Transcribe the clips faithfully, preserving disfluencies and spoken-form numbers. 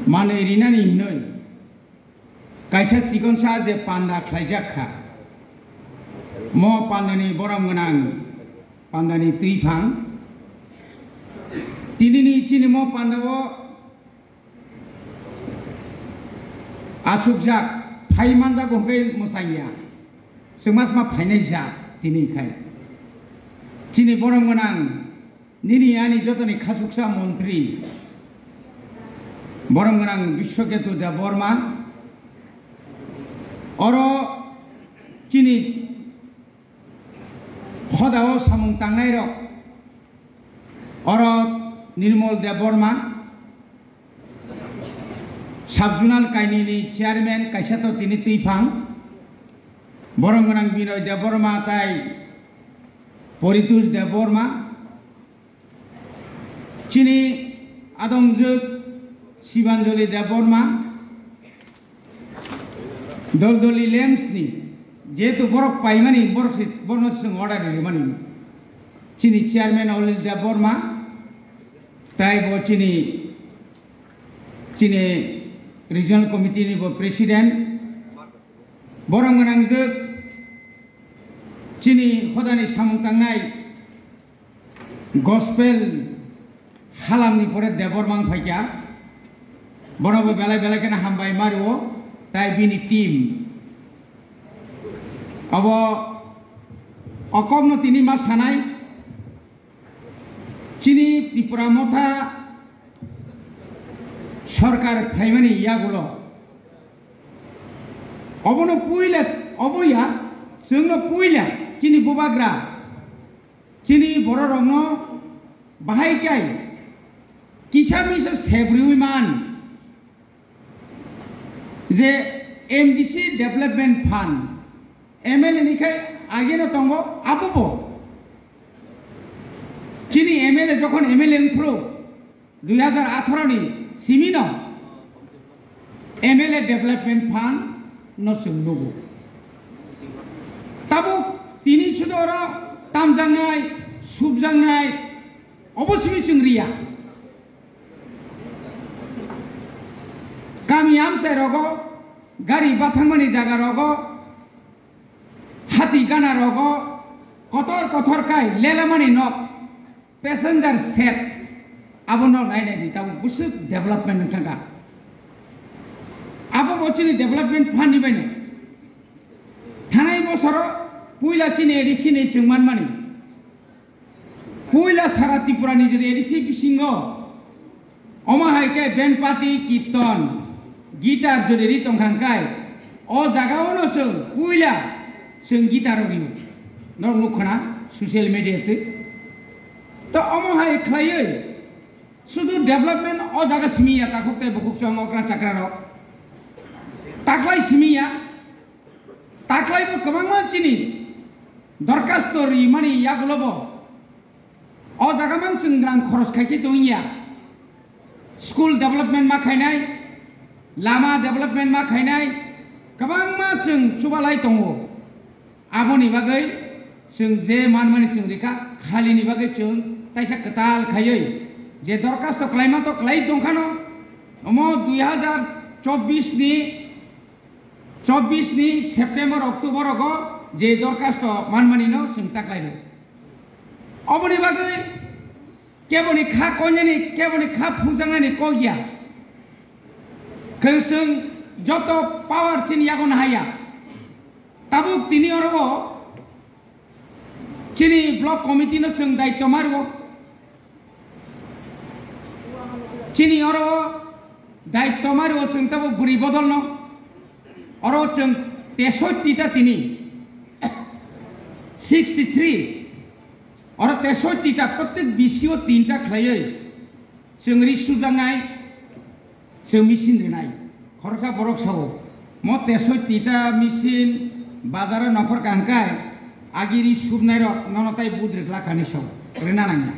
manwi rinani hinwi kaisa chikonsa je panda khlaijak kha. Mo pandani borom gwnang pandani twiphang. Tinini chini mo pandao asukjak phai manjago hwnkhe mwsangya. Chwngma chwngma phainai jak tini khai. Chini borom gwnang nini ani jotoni khasuksa montri borom gwnang Biswaketu Debbarma. Oro chini hodao samung tangnairok, oro Nirmal Debbarma, Sub-zonal kainwini chairman kaisa to tini twiphang, borom gwnang Binoy Debbarma tai Poritush Debbarma, chini adongjwk Sibanjali Debbarma, Doldoli Lamps ni, jehetu borok paimani, borok se, borokno chwng order rimani. Chini chairman Olil Debbarma, tai bo chini, chini regional committee ni bo president, borom gwnang jwk chini hodani samung tangnai Gospel halamni pore Debbarma wng phaikha, bono bo belai belai kheno hambai ma rwo, tai bini team. Abo o kokno tini ma sanai, chini Tipra Motha sorkar phaimani yagulo obono puila, obo ya, chwngno puila chini bubagra, chini bororokno bahai kai kisa misa sebriwi man je M D C Development Fund, M L A ni khai ageno tongo, abobo chini M L A jokhon M L A wngphuru, dui hajar atharo ni simino M L A Development Fund no chwng nugo. Tabuk tini sudo oro tamjaknai, subjaknai, obo simi chwng riya. Kami amchai rogo, gari bathangmani jaga rogo, hati gana rogo, kotor kotor kai lelamani nok, passenger set, abo nok nai nai di, tabuk busuk development wng thangkha. Abo bo chini development fund ni baino. Thanai bosoro puila chini A D C ni chwng manmani. Puila sara Tripura ni jodi A D C bisingo omo hai khe band party, kirtan, guitar jodi ri tong kha hwnkhe o jaga o no chwng puila chwng guitar o rio. Norok nukha na social media twi. To omo hai khlaiwi sudu development o jaga simi ya, takhuk tei bukhuk chwng okra chakra rok. Taklai simi ya. Taklai bo kwbangma chini dorkhasto rimani yagulo bo o jaga mang chwng rang khoros khai khe tongya. School development ma khainai, lama development ma khainai, kwbangma chwng chubalai tongo. Aboni bagwi chwng je manmani chwng rikha, khalini bagwi chwng taisa kwtal khaiwi je dorkhasto khlaima to khlai tongkhano, omo dui hajar chobbish ni chobbish ni September, October rogo je dorkhasto manmani no chwng taklai rw. Oboni bagwi keboni kha konyani, keboni kha phunjaknani kok ya. Khwng chwng joto power chini yago nahaya. Tabuk tini oro o chini block committee no chwng daityo ma rwo. Chini oro daityo ma rwo chwng tabuk bwrwi bodol no. Oro chwng tesotti ta tini. Sixty three. Oro tesotti ta, prottek B C o tinta khlaiwi chwng ri sujaknai, chwng machine rwnai. Khoroksa borok sao, mo tesotti ta machine bazaro nongkhor ka hwnkhe agi ri subnai rok nono tai budri glak kani sao, rwna nangya.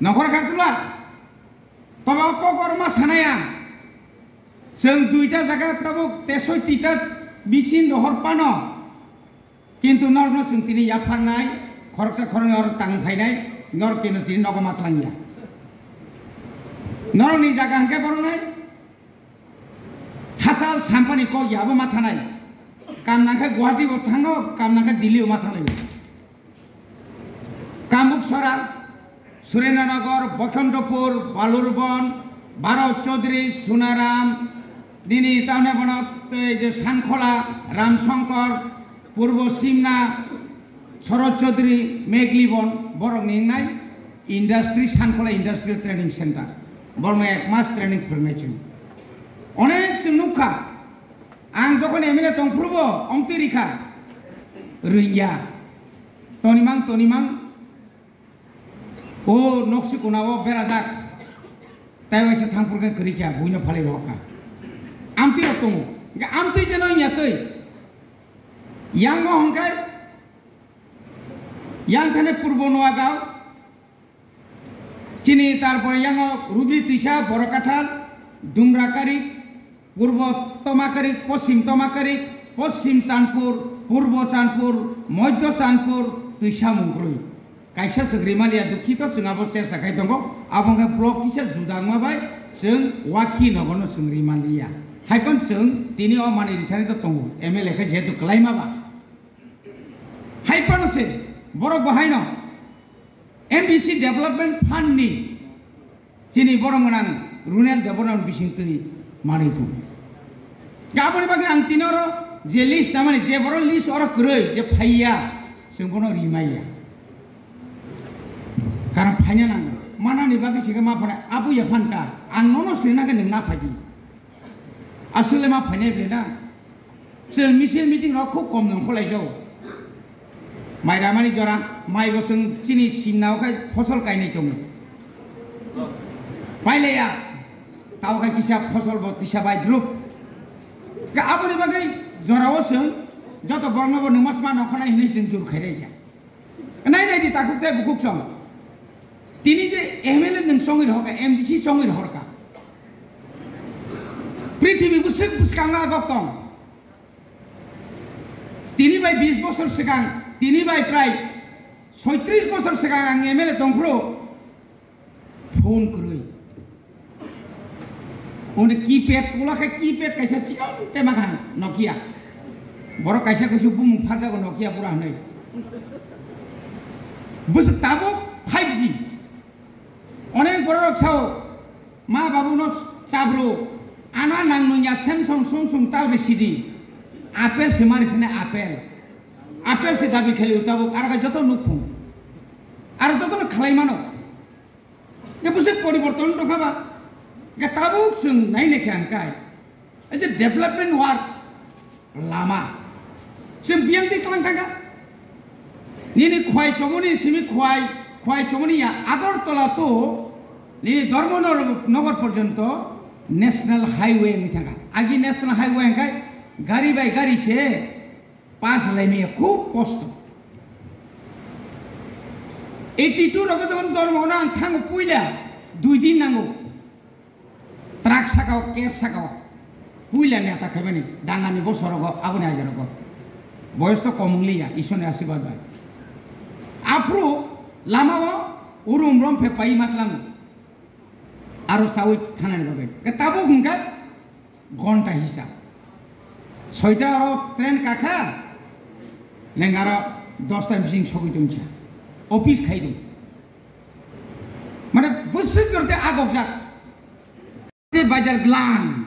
Nongkhor kha tula? Tobo kok oro ma sanai ang. Chwng duita jaga tabuk tesotti ta machine rohor pano. Kintu norokno chwng tini yapharnai, khoroksa khoroknwi oro tang phainai, norok keno tini nogo ma twlangya. Norokni jaga hwnkhe boronai, Sampani kok ya abo ma thanai. Kam nangkhe Guwahati bo thango, kam nangkhe Delhi o ma thanai. Kamuk Sora, Surendranogor, Bokhondopur, Balurbon, Bharat Chaudhary, Sunaram, nini tamne bono tei je Sankhola, Ramshankar, Purbo Simna, Sharad Chaudhary, Meglibon, borok ni wngnai industry, Sankhola Industrial Training Center. Borok no ek mas training phwrwngnai chwng. Onek chwng nukha. Ang jokhon M L A tongphuru bo ongtwi rikha. Rwngya. Tonimang, tonimang. O noksi kunao berajak. Tai waisa thangphuru khe kwrwi kha, buino phalwi rohor kha. Amtwi rok tongo. Hingkhe amtwi jeno wngya twi. Yang o hwnkhe, yang thani Purbo Noagaon, chini tarpore yang o Rubri Twisa, Borokathal, Dumrakarik, Purbo Tomakarik, Poschim Tomakarik, Poschim Chandpur, Purbo Chandpur, Modhyo Chandpur, twisa mungkrwi. Kaisa chwng rimaliya, dukhito chwng abo chesta khai tongo, abo wngkha block kisa juda wngma bai chwng wakhi nogono chwng rimaliya. Haiphano chwng tini o manwi rithani to tongo, M L A khe jehetu kwlaima ba. Haiphano se borok bo haino M D C Development Fund ni chini borok gwnang Runel Debbarma bising twi manwi phuru. Aboni bagwi ang tini oro je list, tamani je borok list oro kwrwi je phaiya, chwng bono rimaiya. Karon phaina nango. Manani bagwi chikhe ma phana abu ya phanta. Ang nono sina khe nwng na phaidi. Aswk le ma phainai ble na. Chwng misil meeting rok khub kom nang kholai jago. Mai ramani jora, mai bo chwng chini simna o khai phosol kainai tongo. Pailaiya, tao khai kisa phosol bo kisa bai drup. Ka aboni bagwi jora o chwng joto borno bo nwng mas ma nang kholai hinwi chwng jur khai raiya. Nai nai di takhuk tei bukhuk song. Tini je M L A nwng chongwi rohorka, M D C chongwi rohorka. Prithibi bwswk bwskango agok tong. Tini bai bis bosor swkang, tini bai prai soitris bosor swkang ang M L A tongphuru phone kwrwi. Oni keypad, ula khe keypad kaisa chikon tema kha Nokia. Borok kaisa kusu bumung pharjago Nokia pura hwnwi. Bwswk tabuk five G. Onek borok rok sao, ma babu no chabru, ana nang nung ya Samsung sung sung tao de sidi. Apple se mari sene apple. Apple se dabi khali tabuk, arga joto nukphung. Ar joto no khlai mano. Khe bwswk poriborton tongkha ba? Khe tabuk chwng nai naikha hwnkhai, ei je development work, lama, chwng biyang twi tlang thangkha. Nini khwai chomoni simi khwai, khwai chomoni ya Agartala to nini Dharmanagar porjonto national highway wngwi thangkha. Agi national highway hwnkhai gari bai gari se pass laimaya khub kosto. Eighty two rogo jokhon Dharmanagar ang thango puila dui din nango. Truck sakao, cab sakao. Puila neta khaimani dangani bosorogo aboni ajarogo. Boyos to kom wngliya, Iswrni asirwad bai. Aphuru lamao urum rom phe pai matlango. Aro sawi thanani bagwi. Ke tabuk hwnkhe gonta hisab. Soita aro train kakha, neng aro dosta bising sogwi tongkha. Office khai di. Mane bwswk jorte agokjak. Bajar glan.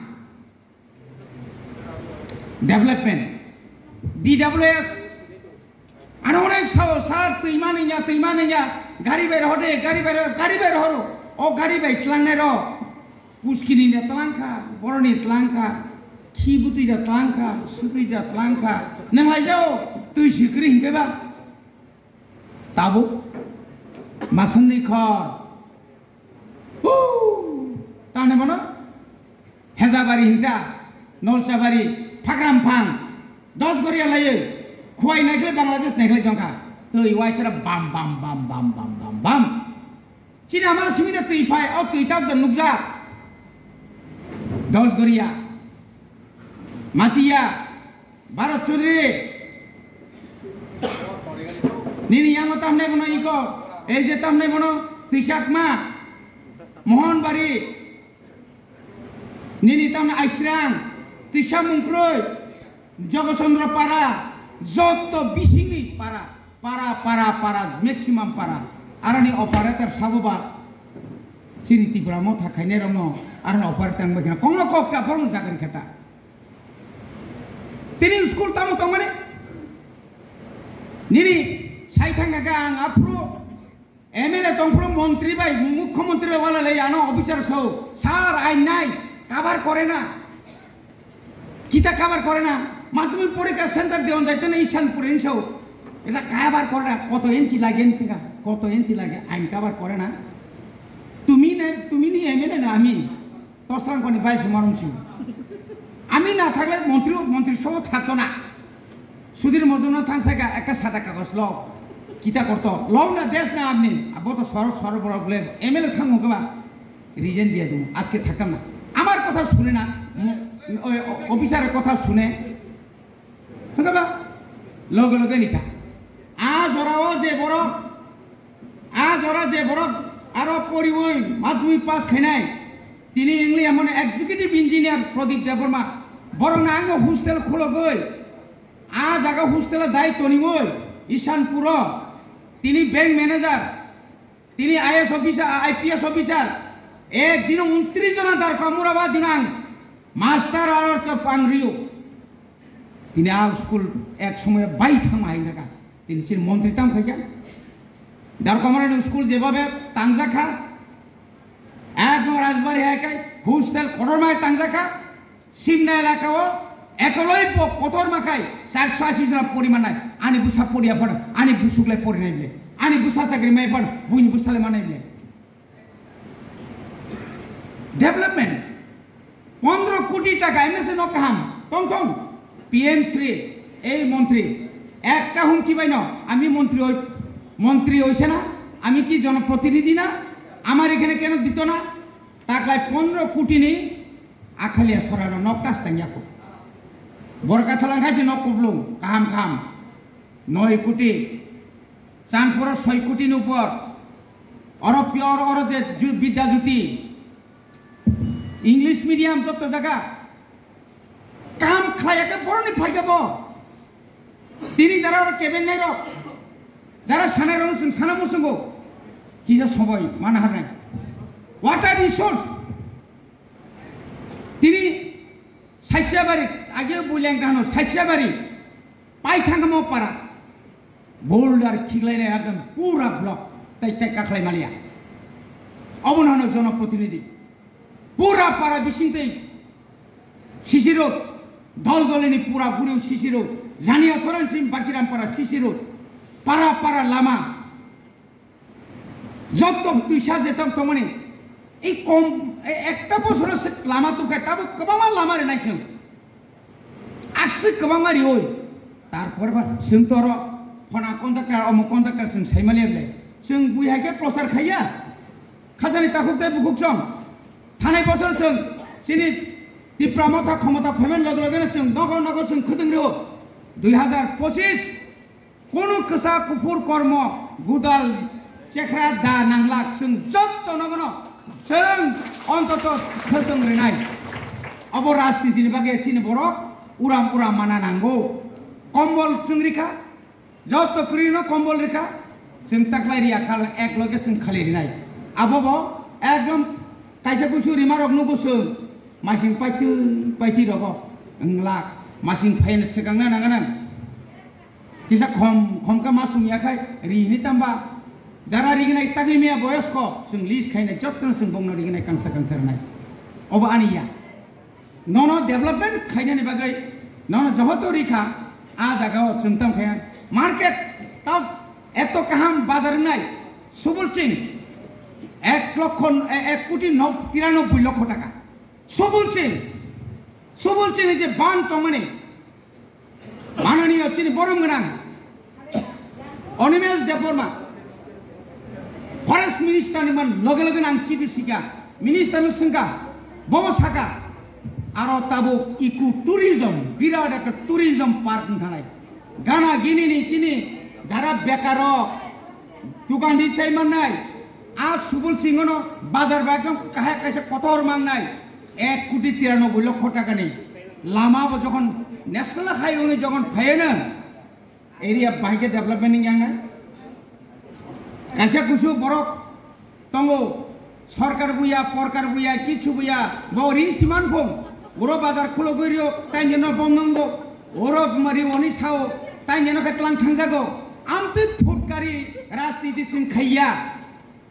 Development. D W S. Ano onek sao, sir, twi mani ya, twi mani ya. Gari bai rohode, gari bai rohode, gari bai rohoro. O gari bai tlangnai ro. Puskini ne tlangkha, boroni tlangkha. Khi butui da tlangkha, sutui da tlangkha. Nang lai jao, twi sikri hingke ba. Tabuk. Masungni khor. Huu! Tamni bono? Hezabari hingta, Nolsabari, Phakramphan, Dosgoria laiwi, Khwai naikhlai Bangladesh naikhlai tongkha. Twi waisara bam, bam, bam. Chini amala simi da twi phai, o twi tak da nukjak. Dosgoria, Matia, Bharat Chaudhary. Nini yango tamne bono iko, ei je tamne bono Twisakma, Mohonbari. Nini tamne Aisrang, Tisa Mungkroi, Jogochandra Para, joto bisingni para, para, para, para, maximum para. Aroni operator sabuba chini Tipra Motha khainai rokno aroni operator wngbai khna kongno kok ta borok jagan kheta. Tini school tamo tongmani? Nini sai thangkha khe ang aphuru M L A tongphuru montri bai, mukhyamantri bai wala lai ano officer so, "Sir, I nai, cover kore na." Kita cover kore na? Madhyamik porikha center deon jaito na Ishanpur enso. Eta cover kore na? Koto inchi lage ensinga? Koto inchi lage? Ain cover kore na? Tumi na, tumi ni M L A na ami? Tosrang koni bai se morung si. Ami na thakle montri, montri so thakto na. Sudhir Mahajon no thang sai ka ekta sada kagoj lo. Kita korto. Lo na desh na amni. Abo to sorok sorok borok le M L A thang mo keba. Resign diya dum. Aske thakam na. Amar kotha sune na. Oi, o-, officer kotha sune. Thang ba? Loge loge nika. A jora o je borok. A jora je borok. Aro poriwi madhyamik pass khainai. Tini English amon executive engineer Pradip Debbarma. Borok na ang hostel khulogoi. A jaga hostel dai toniwi. Ishanpuro. Tini bank manager. Tini I A S officer, I P S officer, ek dino untris jona darkha mura ba dinang master aro to pangriyo. Tini a school ek somoy bai thangma hai naka. Tini chini montri tam khaikha. Darkha mura ni school jebabe tangjakha. Ekdom Rajbari hai kai hostel kotor mai tangjakha. Simna elaka o ekoloi po kotor makai charso ashi jona poriman nai. Ani busa poriya phano, ani busuk lai pori nai ble. Ani busa chakri mai phano, buini busa lai manai ble. Development. Pondro koti taka M S no kaham. Tong tong. P M Shri, ei montri. Ekta humki bai no, ami montri oi, montri oise na, ami ki jonoprotinidhi na, amar ekhane keno dito na, taklai pondro koti ni Akhalia sorano nok tas tang yako. Borkathalang khai se nok kublung, kaham kaham. Noi koti. Chanpuro soi koti ni upor. Oro pure oro je ju-, Bidya Jyoti. English medium jotto jaga. Kaham khlai ya khe boroni phaikha bo. Tini jara oro kebeng nai rok. Jara sanai rok sung sana musungo. Kisa sobai mana harnai. Water resource. Tini Saichiyabari, age buileng kahano Saichiyabari, paithangmo para, boulder khiklainai ekdom pura block, tai tai kakhlai maliya. Obono hano jonoprotinidhi. Pura para bising tei C C road, dol dolini pura guriu C C road, Janiya soran sim Bakiram para C C road, para para lama, Jotto twisa jetok tongmani, ei kom, e-, ekta bosoro se lama tongkha, tabuk kwbangma lama rinai chwng. Aswk kwbangma rioi. Tarpor ba chwng toro phona contractor, omo contractor chwng saimani ble. Chwng bui hai khe prochar khaiya. Khajani takhuk tei bukhuk chwng. Thanai bosor chwng chini Tipra Motha khomota phaimani loge loge no chwng nogo nogo chwng khwtwng rio. Dui hazar pochis Kunu kwsa kuphur kormo, gudal, chekhra da nanglak, chwng jotto nogono chwng ontoto khwtwng rinai. Obo rajniti ni bagwi chini borok uram uram mana nango. Kombol chwng rikha, jotto kwrwino kombol rikha, chwng taklai riya kal ek loge chwng khali rinai. Abobo ekdom kaisa kusu rimarok nugo chwng, masing paitwi paitwi rogo wnglak, masing phaino swkangna nanganang. Kisa khom, khom khe ma sum ya khai, ri hini tamba. Jara ri gnai tagwi maya boyosko, chwng list khainai, jottoni chwng bongno ri gnai kangsa kangsa rwnai. Obo ani ya. Nono development khainani bagwi, nono johoto ri kha, a jaga o chwng tang khe market tao eto kaham bazar wngnai, Subul Singh, ek lokho, e-, ek koti no-, tiranobboi lokho taka. Subul Singh, Subul Singh ni je ban tongmani, Mananiya chini borom gwnang Animesh Debbarma, Forest Minister ni man loge loge ang chini sika, Minister no swngkha, bobo saka, aro tabuk eco tourism, birat ekta tourism park wngkhanai. Gana gini ni chini jara bekar rok, dukan di chai mannai, a Subul Singh no bazar bai ekdom kahai kaisa kotor mangnai, ek koti tiranoboi lokho taka ni. Lama bo jokhon national highway ni jokhon phaiyano, area bahai khe development wngya nai. Kaisa kusu borok tongo, sorkar buya, porkar buya, kichu buya, bo ri siman phung. Oro bazar khulogwi rio, tainjeno bom nangbo. Oro mari oni sao, tainjeno khe tlang thangjago. Amtwi phutkari rajniti sing khaiya.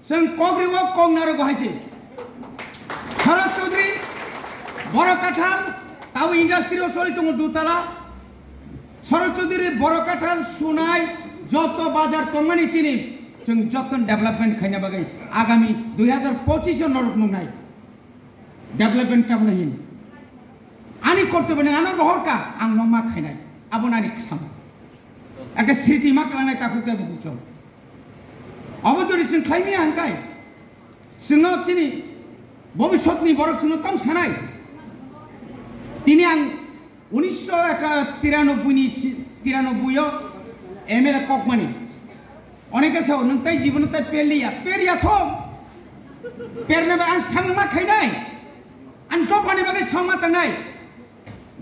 Chwng kok rio, kok naro go hai se. Sharad Chaudhary, Borok Kathal, tabo industry o choli tongo dutala. Sharad Chaudhary, Borok Kathal, Sunai, joto bazar tongmani chini, chwng joto development khaina bagwi agami dui hazar pochish o norok nungnai. Development tabna hin. Ani kortobyo nang ano rohor ka, ang no ma khainai. Abo nani sam. Ake sriti ma klangnai takhuk tei bukuchong. Abo jodi chwng khlaimaya hwnkhai, chwngno chini bobisotni borok chwngno tong sanai. Tini ang unisho tiranoboi ni si-, tiranoboi o M L A kokmani. Oneke sao, nwng tai jibono tai perliya, perya thok. Pernaba ang samung ma khainai. Ang dophani bagwi samung ma tangnai.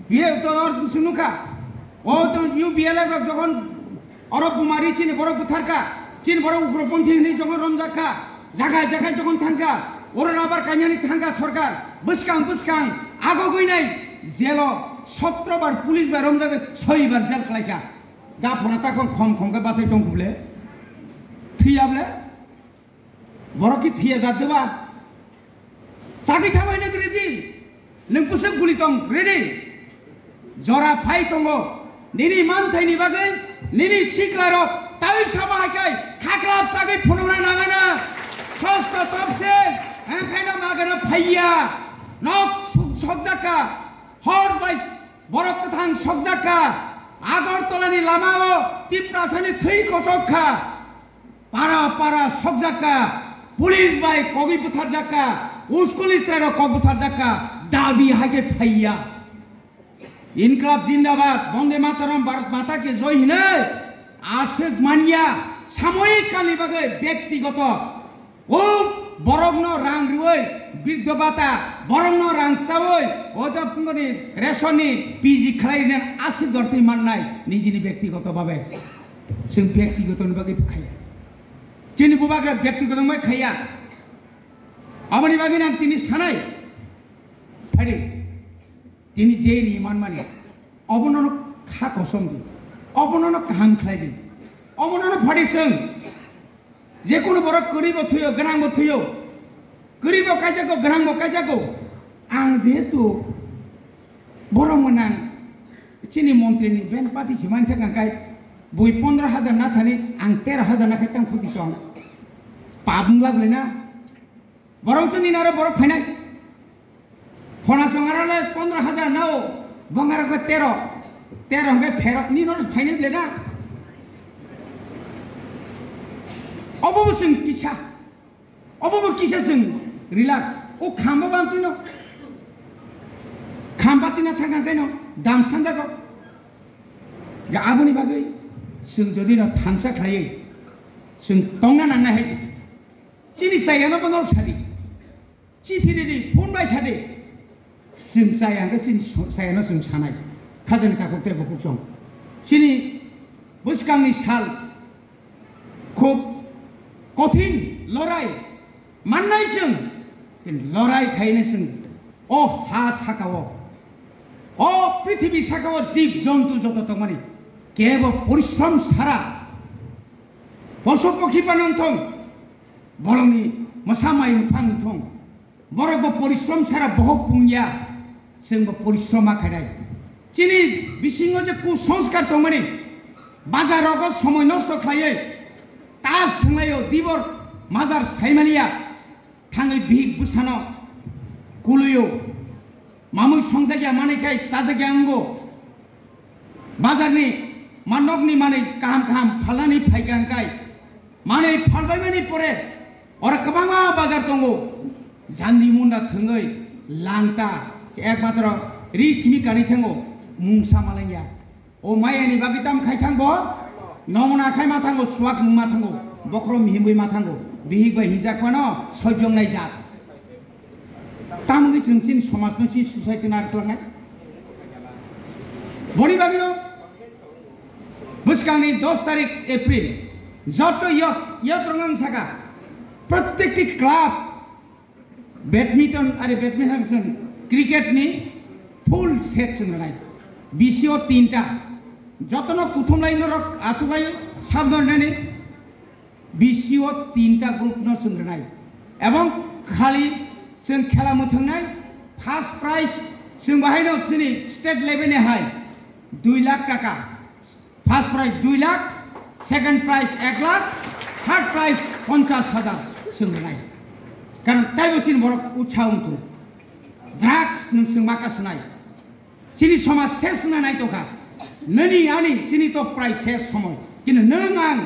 Biye to or sunu kha. O to U B L A rok jokhon oro bumari chini borok buthar kha, chini borok ugroponthi hwnwi jokhon romjak kha, jaga jaga jokhon thang kha, oro rabar kainani thang kha sorkar, bwskang bwskang agogwi nai jelo sotro bar police bai romjagwi soi bar jel khlai kha. Ga phona ta khom khom khom khe bachai tong khuble. Thwiya ble. Borok ki thiya jat deba. Chagwi thangwi nang ready. Nwng pusuk guli tong ready. Jora phai tongo. Nini manthaini bagwi, nini siklarok tawi sama hai kai khaklap chagwi phunukna nangana. Sosto topse, hangkhaino magana phaiya. Nok suk sokjaka. Hor bai borok kwthang sokjaka. Agartala ni lama o Tiprasani thwi kochok kha. Para para sokjak kha, police bai kogwi butharjak kha, uskuli chwrairok kok butharjak kha, dabi hai khe phaiya. Inklab Jindabad, Bonde Mataram, Bharat Mata Ki Jai hinwi aswk manya, samoyik kalni bagwi byaktigoto. O borokno rang rwui, briddo bata, borokno rang saui, o da phungoni resonni P G khlai rina aswk dortwi mannai, nijini byaktigoto babe. Chwng byaktigoto ni bagwi khaiya. Chini bubagra byaktigoto bai khaiya. Aboni bagwi ang tini sanai. Phadi. Tini je ni manmani. Obono kha kosom di. Obono kaham khlai di. Obono phadi chwng. Je kono borok kwrwi bo thwiyo, gwnang bo thwiyo. Kwrwi bo kaijago, gwnang bo kaijago. Ang jehetu borok mwnang chini montri ni ben party se mantha kangkai bui pondro hajar na thani ang tero hajar na khai tang khuti tong. Pap wng laglai na. Borok chini naro borok phainai. Phona songarale pondro hajar nao, bongarokle tero, tero hwnkhe pherok ni noro phainai le na. Obo bo chwng kisa, obo bo kisa chwng relax. O khamba bantino, khamba tina thangkha khaino dam sandago. Ga aboni bagwi chwng jodi no thansa khlaiwi chwng tongna nangna hai. Chini chayano bono sadi. Chithi ridi, phone bai sadi. Chwng chaya hwnkhe chini so-, chayano chwng sanai. Khajani takhuk tei bukhuk chwng. Chini bwskangni sal khub kothin lorai mannai chwng. Lorai khaina chwng o ha sakao, o prithibi sakao jib jontu joto tongmani kebo porishrom sara posu pokhi phano wngthong, bolongni mwsa mai wngphang wngthong, borok bo porishrom sara bohok pungya, chwng bo porishrom ma khainai. Chini bisingo je kusanskar tongmani, bazar rogo somoi nosto khlaiwi, tas thwnglaio, dibor mazar saimaniya, thangwi bihik bwsano kuluio, mamui songjakya manwi khai chajakya wngo. Bazarni ma nokni manwi kaham kaham phalnani phaikha hwnkhe, manwi phalbaimani pore oro kwbangma bazar tongo. Jandi munda thwngwi langta ekmatro ri simi kanwi thango mungsa malengya. O mayani bagwi tam khai thang bo? Nongna khai ma thango, suak nung ma thango, bokhrom himwi ma thango, bihik bai hinjak phano sojong nai jat. Tamoni chwng chini somajno chini society no ar klangnai. Boni bagwino bwskangni dos tarik April joto yok, yok rwngnang saka, prottekti club badminton, are badminton, cricket ni full set chwng rwnai. Bisi o tinta, jotono kuthumlai norok achuklai sabdor nani. Bisi o tinta group no chwng rwnai. Ebong khali chwng khela mwthwngnai, first prize chwng bahaino chini state level ni hai dui lakh taka. First prize dui lakh, second prize ek lakh, third prize ponchash hajar chwng rwnai. Karon taibo chini borok utsaho wngthung. Drugs nwng chwng maka swnai. Chini somaj ses wngna naitokha. Nini ani chini to prai ses somoi. Kintu nwng ang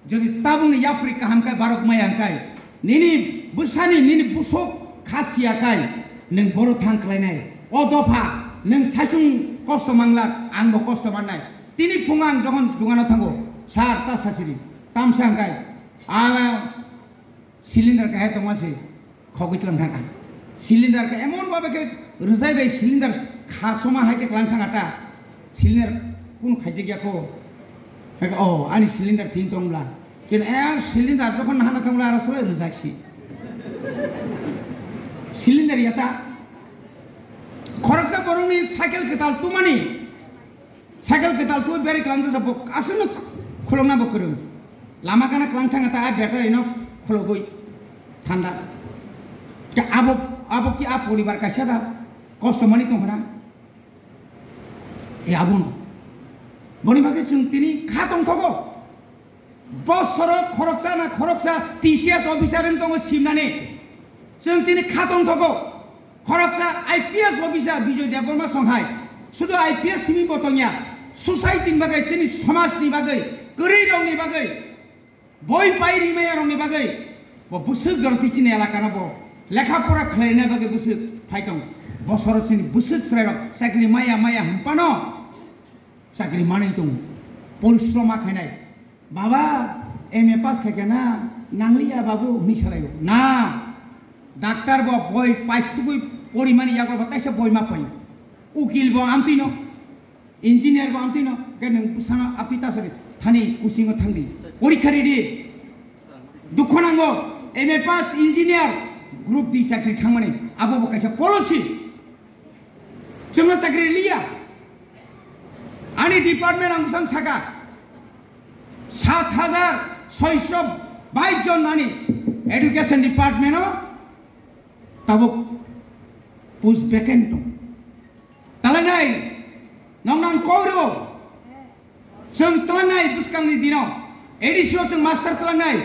jodi tabukni yapri kaham khe barok maya hwn khe, nini bwsani nini busuk kha siya khe nwng boro thang khlainai. O dopha nwng saichung kosto manglak, ang bo kosto mannai. Tini phungo ang jokhon dukano thango, sir ta sasiri, tamsa hwn khe, ala cylinder kahai tongma se. Khogwi tlang thang ang. Cylinder khe emon bhabe khe rwjai bai cylinder kha soma hai khe tlang thang ata. Cylinder kun khaijak ya kho. Hai khe, "Oh, ani cylinder tin tong bla." Kin er cylinder jokhon hana thang bla aro sore rwjak si. Cylinder ya ta. Khoroksa borokni cycle kwtal tumani. Cycle kwtal twi beri kwlang twi bo aswkno khulokna bo kwrwng. Lama gana kwlang thang ta a battery no khulogwi thanda. Ke abo, abo ki a poribar kaisa da kosto mani tong hana. E abo no. Boni bagwi chwng tini kha tong thogo. Bosoro khoroksa na khoroksa T C S officer wng tongo simnani. Chwng tini kha tong thogo. Khoroksa I P S officer Bijoy Debbarma songhai. Sudu I P S simi bo tongya. Society ni bagwi, chini somaj ni bagwi, kwrwi rok ni bagwi, boi pai rimaya rok ni bagwi. Bo bwswk joroti chini elaka no bo lekha pora khlaina bagwi bwswk phai tong. Bosoro chini bwswk chwrai rok chakri maya maya hwnpano. Chakri manwi tongo, porishrom ma khainai. "Baba, M A pass khaikha na, nangliya babu," hwnwi salaio. Na, doctor bo boi paisugwi porimani yago bo kaisa boi ma pai. Ukil bo amtwino, engineer bo amtwino, khe nwng bwsano aphi ta sari thani kusingo thangdi. Porikha ridi. Dukho nango, M A pass, engineer, group D chakri thangmani, abo bo kaisa policy. Chwngno chakri liya. Ani department ang bwsang saka, sat hajar soisho bais jon ani education department o tabuk post vacant tong. Talanai nong nang koi rw. Chwng tlangnai bwskangni dino, A D C o chwng master tlangnai,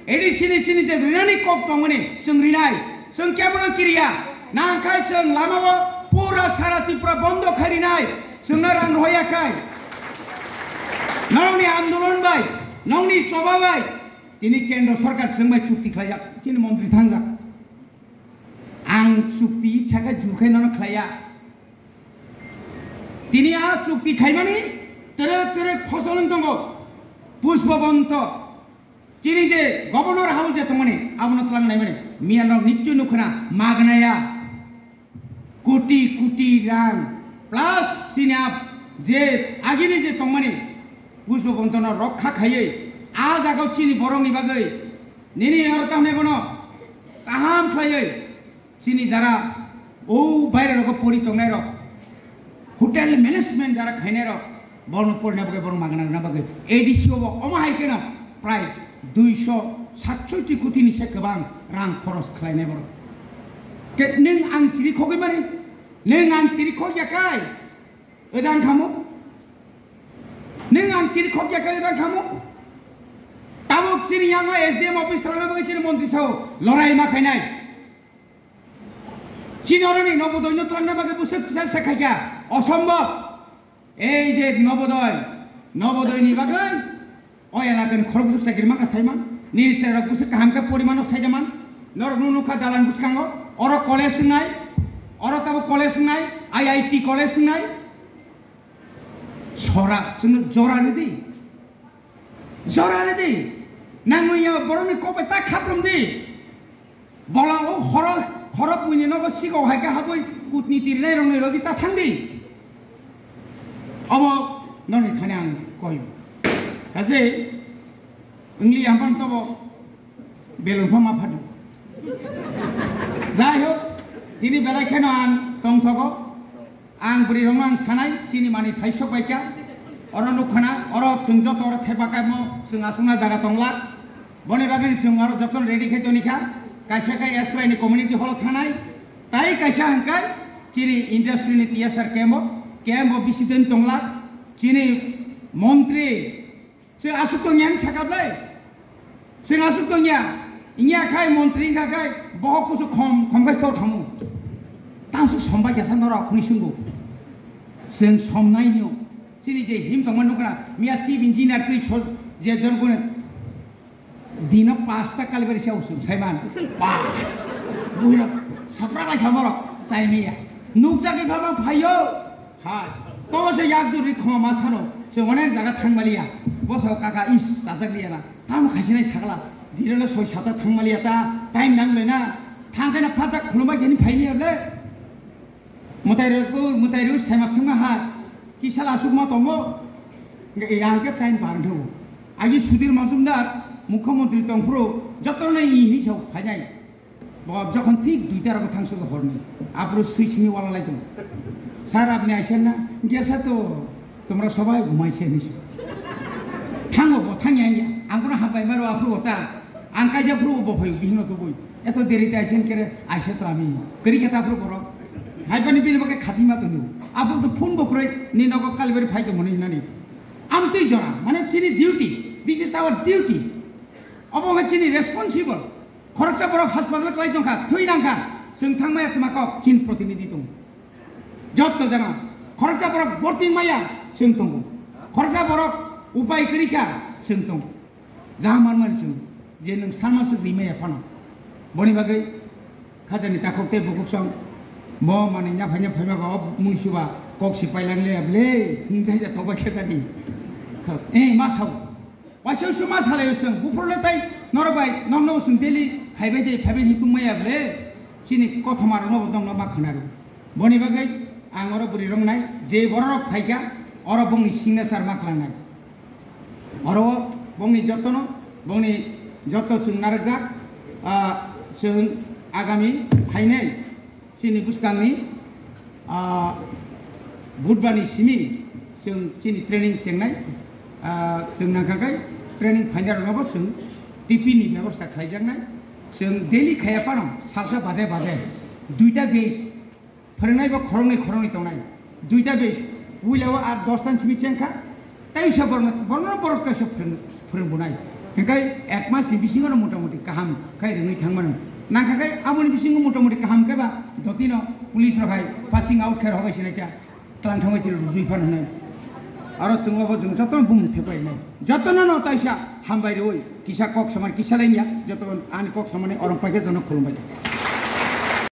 A D C ni chini je rinani kok tongmani chwng rinai, chwng kebono kiriya, nangkhe chwng lamao pura sara Tripura bondo khai rinai, chwngno rang rohoya khai. Nongni andolon bai, nongni choba bai, tini kendro sarkar chwng bai chukti khlaijak, chini montri thangjak. Ang chukti ichha khe jur khai nono khlaiya. Tini a chukti khaimani twrwk twrwk phosol wng tongo. Pushpabonto, chini je Governor House je tongmani, abono twlang naimani. Miyanrok nichoi nukhwna magnaya. Koti koti rang. Plus chini a je agini je tongmani, Pushpabontono rokha khaiwi, a jagao chini borokni bagwi, nini oro tamni bono kaham khlaiwi, chini jara o baire rogo pori tongnai rok, hotel management jara khainai rok, borokno porina bagwi, borok magna rwna bagwi A D C o bo omo hai kheno prai duiso satsoiti koti ni se kwbang rang khoros khlainai borok. Ke nwng ang siri khogwi mani, nwng ang siri khogya kai, edang khamo, nwng ang siri khogya kai, edang khamo. Tabuk chini yango S D M office thalana bagwi chini montri sao lorai ma khainai. Chini oroni Nobodoino twlangna bagwi bwswk kisa se khaikha, osombhob. Ei je Nobodoi, Nobodoini bagwi o elakani khorok bwswk chakri mankha saiman. Nini chwrairok bwswk kaham khe porimano saijaman. Norok nukha dalan bwskango, oro college wngnai, oro tabuk college wngnai, I I T college wngnai. Sora, chwngno jora rwdi. Jora rwdi. Nangwi ya borokni kok bai ta khaprum di. Bola o horo, horo buini nogo sikok hai khe habwi kutni tirinai rokni logi ta thangdi. Obo noni thani ang koyo. Kaje wngli ampang tobo belung pha ma phadu. Jai hok, tini belai kheno ang tongthogo. Ang bwrwi rokno ang sanai, chini mani thaisok bai kha. Oro nukha na, oro chwng joto oro thepa kaimo chwng aswkna jaga tongla. Boni bagwi chwng oro jotono ready khai toni kha. Kaisa khe S Y ni community hall thanai. Tai kaisa hwnkhe chini industry ni T S R camp o, camp o bisi din tongla. Chini montri se aswk tongya hinwi sakha ble. Chwng aswk tongya, wngya khai montri wngkha khai bohok kusu khom, khom khai tor thamu. Tang swk sombai kesa norok hwnwi swngo. Chwng somnai nw. Chini je him tongma nukra, miya chief engineer twi so je jon gune. Dino pasta kalibari sa usung saiman. Pa. Buhira sapra lai khamoro. Saimiya. Nukjagwi baba phayo. Hai, to se yak juri khoma ma sano, se onek jaga thang maliya. Bo sa kaka is, chajak liya na. Tam khasinai sakla, direlo soi sata thang maliya ta, time nang le na. Thang kana phajak khuluma geni phaini le. Mutai ro ko, mutai ro sema sema ha. Kisala asuk ma tongo. Nge yang ke time par tho. Agi Sudhir Majumdar, Mukhyamantri tongphuru, jotono i hi sa phainai. Bo jokhon thik duita rogo thangsugo horni, aphuru swi simi wala lai tongo. "Sir, apni aisen na?" "Gesa to, tomra sobai ghumaise," hinwi se. Thango bo, thangya wngya. Ang kono hambai maro aphuru bo ta. Ang kaijak phuru bo phai bihino tubui. "Eto deri te aisen kere, aise to ami." Kari khe ta aphuru borok. Hai bani bini bagwi khatima tongo. Aphuru to phone bo kwrwi, "Ni nogo kalibari phai tongmani," hinani. Amtwi jora, mane chini duty. This is our duty. Obo wngkha chini responsible. Khoroksa borok hospital kwlai tongkha, thwi nangkha, chwng thangmaya twma kok, chini protinidhi tongo. Jotto jana, khoroksa borok borti maya, chwng tongo. Khoroksa borok upai kwrwi kha, chwng tongo. Jaha manmani chwng, je nwng sanma swk rimaya phano. Boni bagwi khajani takhuk tei bukhuk song, bo manwi naphai naphai ma ba o mui suba kok si pailang le able, hwnkhe ja tokbai khe jani. Eh, ma sao. Waisa waisa ma salai chwng, buphuru le tai norok bai, nokno chwng daily phaibai de, phaibai hinwi tongmaya ble, chini kothoma rokno bo tongno ma khwnaro. Boni bagwi ang oro bwrwi rok nai, je borok rok phaikha, oro bongni signature ma khwlangnai. Oro bongni jotono, bongni joto chwng narwkjak, ah, chwng agami phainai. Chini bwskangni, ah, Budhbarni simi chwng chini training chengnai, ah, chwng nangkha khe training phainai rokno bo chwng tiffin ni bebosta khlaijaknai. Chwng daily khaya phano salsa bade bade duita batch phwrwngnai bo khoroknwi khoroknwi tongnai. Duita batch, puila o aa dosta ni simi chengkha, Teisa borno, borno borok teisa phwrwng-, phwrwng bunai. Hingkai ek mas ni bisingo no motamuti kaham khai rwngwi thangmano. Nangkha khai aboni bisingo motamuti kaham khe ba dotino police rok hai passing out khe rok hai sinai kha tlang thangwi chini rujui phan hwnwi. Aro chwng obo chwng jotono bumung thepai nai. Jotono no taisa hambai rwui kisa kok samani kisa lainya joto ani kok samani orong paikhe jono khulumbai.